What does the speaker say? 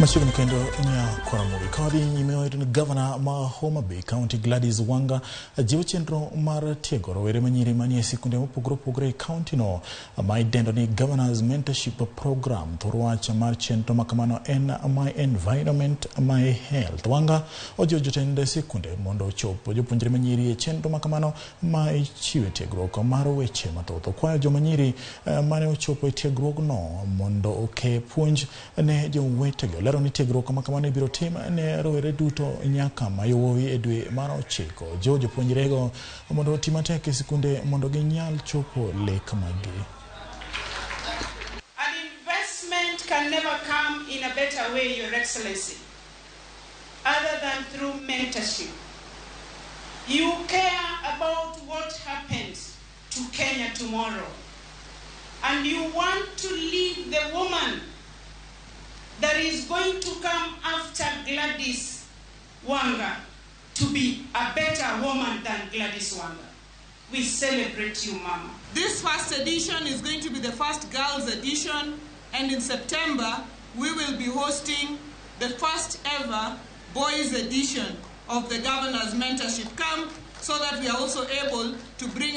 Machiegni kendo Nyakwaramogi ka wadhi nyime wayudo ni gavana ma Homa Bay County Gladys Wanga jiwo chenro mar tiego rowere manyiri manie sikunde mopogore opogore e kaunti no ma idendo ni Governor's Mentorship Program. Thor wach mar chenro ma kamano en My Environment My Health. Wanga ojiwo jotend sikunde mondo ochop jopuonjre manyiri e chenro ma kamano ma ichiwe tiegruok mar weche mathoth. Okwayo joma nyiri mane ochopo e tiegruogno mondo oke puonj ne jowetegi. Olero ni tiegruok ma kamano ibiro tim ne rowere duto nyaka ma yowuowi e dwe mar 9. Jiwo jopuonjrego mondo oti matek e sikunde mondo ginyal chopo lek maggi. An investment can never come in a better way, Your Excellency, other than through mentorship. You care about what happens to Kenya tomorrow, and you want to leave the woman that is going to come after Gladys Wanga to be a better woman than Gladys Wanga. We celebrate you, Mama. This first edition is going to be the first girls' edition, and in September we will be hosting the first ever boys' edition of the Governor's Mentorship Camp, so that we are also able to bring our